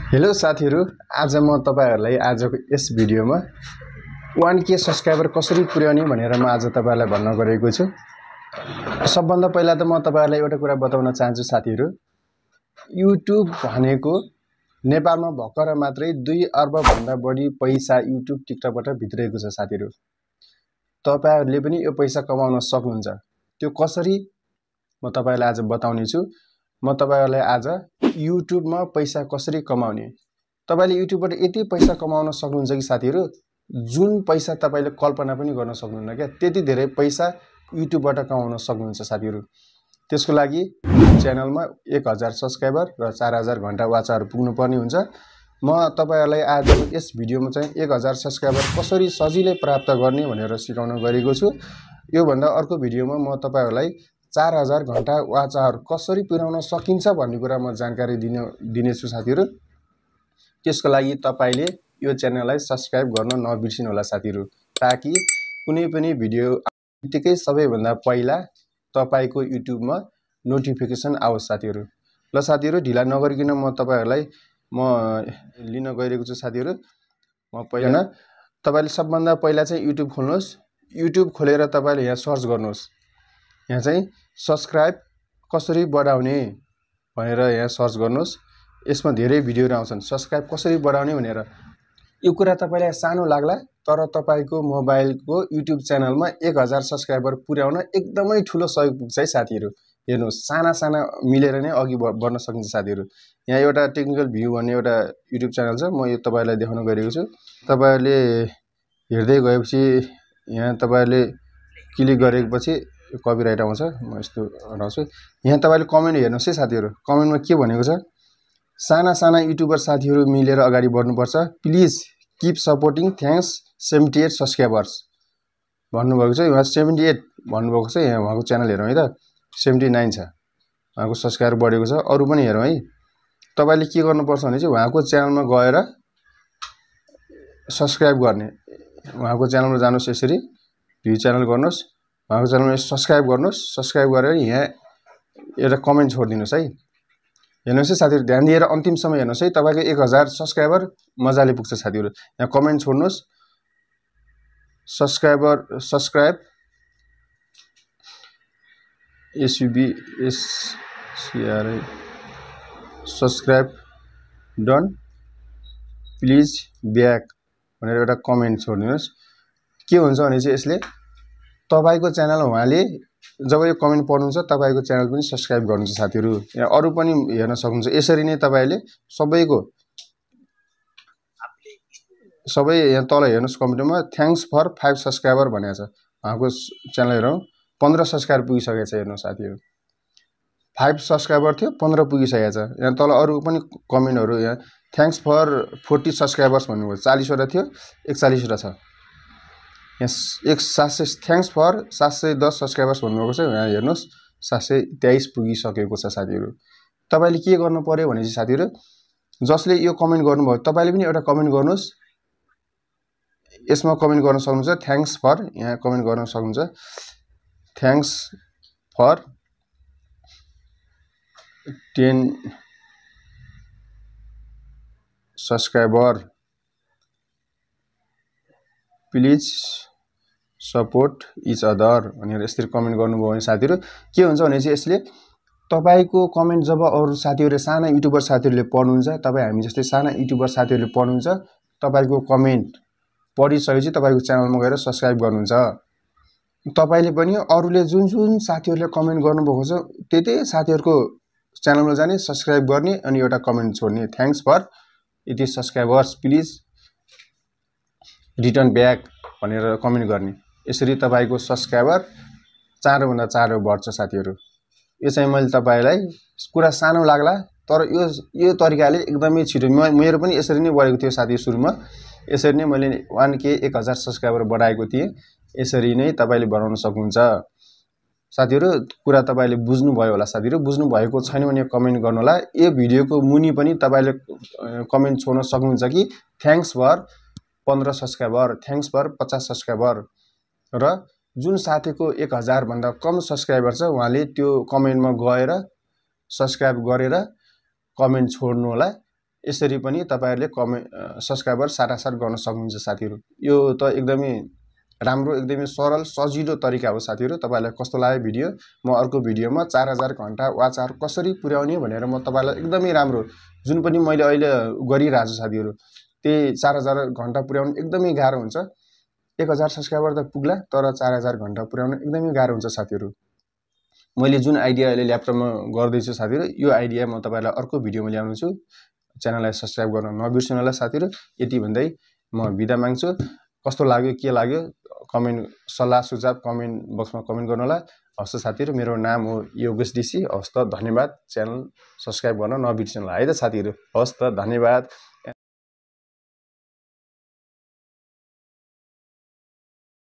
Hello साथीहरु, आज म तपाईहरुलाई आजको यस भिडियोमा 1K सब्स्क्राइबर कसरी पुर्याउने भनेर म आज तपाईहरुलाई भन्न गएको छु। सबभन्दा पहिला त म तपाईहरुलाई एउटा कुरा बताउन चाहन्छु साथीहरु। YouTube भनेको नेपालमा भर्खर मात्रै 2 अर्ब भन्दा बढी पैसा YouTube टिकटकबाट भित्रिएको छ साथीहरु। तपाईहरुले पनि यो पैसा कमाउन सक्नुहुन्छ। त्यो कसरी म तपाईहरुलाई आज बताउने छु। म तपाईहरुलाई आज YouTube मा पैसा कसरी कमाउने। तपाईले YouTube बाट यति पैसा कमाउन सक्नुहुन्छ कि साथीहरु, जुन पैसा तपाईले कल्पना पनि गर्न सक्नुहुन्न के। त्यति धेरै पैसा YouTube बाट कमाउन सक्नुहुन्छ साथीहरु। त्यसको लागि च्यानलमा 1000 सब्स्क्राइबर र 4000 घण्टा वाच आवर पुग्नु पर्ने हुन्छ। म तपाईहरुलाई आजको यस भिडियोमा चाहिँ 1000 सब्स्क्राइबर कसरी सजिलै प्राप्त गर्ने भनेर सिकाउन गएको छु। यो भन्दा अर्को भिडियोमा म तपाईहरुलाई 4000 घण्टा वाच आवर कसरी पुर्याउन सकिन्छ भन्ने कुरा म जानकारी दिनेछु साथीहरु। त्यसको लागि तपाईले यो च्यानललाई सब्स्क्राइब गर्न नबिर्सिनु होला साथीहरु, ताकि कुनै पनि भिडियो आउनेबित्तिकै सबैभन्दा पहिला तपाईको YouTube मा नोटिफिकेसन आओस् साथीहरु। ल साथीहरु, ढिला नगरिकन म तपाईहरुलाई लिन गइरहेको छु साथीहरु। म पहिला तपाईले सबभन्दा पहिला चाहिँ YouTube खोल्नुहोस्। YouTube खोलेर तपाईले यहाँ सर्च गर्नुहोस्। यहाँ चाहिँ सब्स्क्राइब कसरी बढाउने भनेर यहाँ सर्च गर्नुहोस्। यसमा धेरै भिडियोहरु आउँछन् सब्स्क्राइब कसरी बढाउने भनेर। यो कुरा तपाईलाई सानो लाग्ला, तर तपाईको मोबाइलको YouTube च्यानलमा 1000 सब्स्क्राइबर पुर्याउन एकदमै ठूलो सहयोग पुग्छ है साथीहरु। हेर्नुस्, साना मिलेर नै अघि बढ्न सकिन्छ साथीहरु। यहाँ एउटा टेक्निकल भ्यू भन्ने एउटा YouTube च्यानल छ, म यो तपाईलाई देखाउन गइरहेको छु। तपाईहरुले हेर्दै गएपछि यहाँ तपाईहरुले क्लिक गरेपछि कपिराइट आउँछ। म यस्तो हटाउँछु। यहाँ तपाईले कमेन्ट हेर्नुस् है साथीहरु। कमेन्टमा के भनेको छ? साना युट्युबर साथीहरु मिलेर अगाडि बढ्नुपर्छ। प्लिज कीप सपोर्टिङ, थ्यांक्स 78 सब्स्क्राइबर्स भन्नुभएको छ। यहाँ 78 भन्नुभएको छ। यहाँ उहाँको च्यानल हेरौँ है त, 79 छ। उहाँको सब्स्क्राइबर बढेको छ। अरु पनि हेरौँ है। तपाईले के गर्नुपर्छ भने चाहिँ उहाँको च्यानलमा गएर सब्स्क्राइब गर्ने। उहाँको च्यानलमा जानुस्, यसरी भ्यू च्यानल गर्नुस्। उहाँको च्यानलमा सब्स्क्राइब गर्नुस्। सब्स्क्राइब गरेर यहाँ एउटा कमेन्ट छोड्दिनुस् है। हेर्नुस् है साथीहरु, ध्यान दिएर अन्तिमसम्म हेर्नुस् है। तपाईको 1000 सब्स्क्राइबर मजाले पुग्छ साथीहरु। यहाँ कमेन्ट छोड्नुस्। Subscribe SUBSCRI subscribe done please back भनेर एउटा कमेन्ट छोड्दिनुस्। के हुन्छ भने चाहिँ यसले तपाईको च्यानल उहाँले जब यो कमेन्ट पढ्नुहुन्छ तपाईको च्यानल पनि सब्स्क्राइब गर्नुहुन्छ साथीहरु। यहाँ अरु पनि हेर्न सक्नुहुन्छ। यसरी नै तपाईले सबै यहाँ तल हेर्नुस् कमेन्टमा थ्यांक्स फर 5 सब्स्क्राइबर भनेको छ। उहाँको च्यानल हेरौँ, 15 सब्स्क्राइबर पुगिसकेको छ। हेर्नुस् साथीहरु, 5 सब्स्क्राइबर थियो, 15 पुगिसकेको छ। यहाँ तल अरु पनि कमेन्टहरु, यहाँ थ्यांक्स फर 40 सब्स्क्राइबर्स भन्नुभयो। 40 वटा थियो, 41 वटा छ। यहाँ 700 थ्यांक्स फर 710 सब्स्क्राइबर्स भन्नुभएको छ। यहाँ हेर्नुस् 723 पुगिसकेको छ साथीहरु। तपाईले के गर्नु पर्यो भने चाहिँ साथीहरु, जसले यो कमेन्ट गर्नुभयो तपाईले पनि एउटा कमेन्ट गर्नुस्। यसमा कमेन्ट गर्न सक्नुहुन्छ थ्यांक्स फर, यहाँ कमेन्ट गर्न सक्नुहुन्छ thanks for 10 subscriber please support each other भनेर यसरी कमेन्ट गर्नुभयो भने साथीहरु के हुन्छ भने चाहिँ यसले तपाईको कमेन्ट जब अरु साथीहरुले, साना युट्युबर साथीहरुले पढ्नुहुन्छ, तपाई हामी जस्तै साना युट्युबर साथीहरुले पढ्नुहुन्छ, तपाईको कमेन्ट पढिसकेपछि तपाईको च्यानलमा गएर सब्स्क्राइब गर्नुहुन्छ। तपाईले पनि अरुले जुन साथीहरुले कमेन्ट गर्नुभएको छ त्यतै साथीहरुको च्यानलमा जाने, सब्स्क्राइब गर्ने अनि एउटा कमेन्ट छोड्ने, थ्यांक्स फर यति सब्स्क्राइबर्स प्लिज रिटर्न ब्याक भनेर कमेन्ट गर्ने। यसरी तपाईको सब्स्क्राइबर चाँडोभन्दा चाँडो बढ्छ साथीहरु। यो चाहिँ मैले तपाईलाई कुरा सानो लाग्ला, तर यो तरिकाले एकदमै छिटो मेरो पनि यसरी नै बढेको थियो साथी। सुरुमा यसरी नै मैले 1K 1000 सब्स्क्राइबर बढाएको थिएँ। यसरी नै तपाईले बढाउन सक्नुहुन्छ साथीहरु। कुरा तपाईले बुझ्नु भयो होला साथीहरु। बुझ्नु भएको छैन भने कमेन्ट गर्नु होला। यो भिडियोको मुनि पनि तपाईले कमेन्ट छोड्न सक्नुहुन्छ कि thanks for 15 subscriber, thanks for 50 subscriber. र जुन साथीको 1000 भन्दा कम सब्स्क्राइबर छ उहाँले त्यो कमेन्टमा गएर सब्स्क्राइब गरेर कमेन्ट छोड्नु होला। यसरी पनि तपाईहरुले सब्स्क्राइबर साटासाट गर्न सक्नुहुन्छ साथीहरु। यो त एकदमै राम्रो एकदमै सरल सजिलो तरिका हो साथीहरु। तपाईहरुलाई कस्तो लाग्यो भिडियो? म अर्को भिडियोमा 4000 घण्टा वाच आवर कसरी पुर्याउने भनेर म तपाईहरुलाई एकदमै राम्रो जुन पनि मैले अहिले गरिरहेको छु साथीहरु त्यही 4000 घण्टा पुर्याउन एकदमै गाह्रो हुन्छ। 1000 सब्स्क्राइबर त पुग्ला तर 4000 घण्टा पुर्याउन एकदमै गाह्रो हुन्छ साथीहरु। मैले जुन आइडिया अहिले ल्यापटपमा गर्दै छु साथीहरु यो आइडिया म तपाईहरुलाई अर्को भिडियोमा ल्याउनु छु। च्यानललाई सब्स्क्राइब गर्न नबिर्सनु होला साथीहरु। यति भन्दै म बिदा माग्छु। कस्तो लाग्यो के लाग्यो कमेन्ट सल्लाह सुझाव कमेन्ट बक्समा कमेन्ट गर्नु होला। हस् त साथीहरु मेरो नाम हो योगेश डीसी। हस् त धन्यवाद। च्यानल सब्स्क्राइब गर्न नबिर्सनु होला है त साथीहरु। हस् त धन्यवाद।